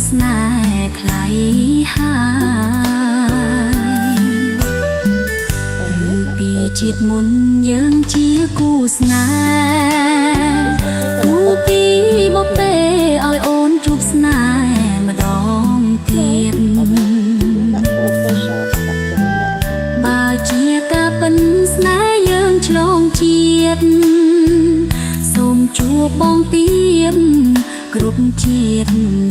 ស្នេហ៍ថ្លៃហើយពីជាតិមុនយើងជាគូស្នេហ៍គូពីមកទេឲ្យអូនជួបស្នេហ៍ម្ដងទៀត បើជាការពិនស្នេហ៍យើងឆ្លងជាតិសូមជួបបងទៀតគ្រប់ជាតិ។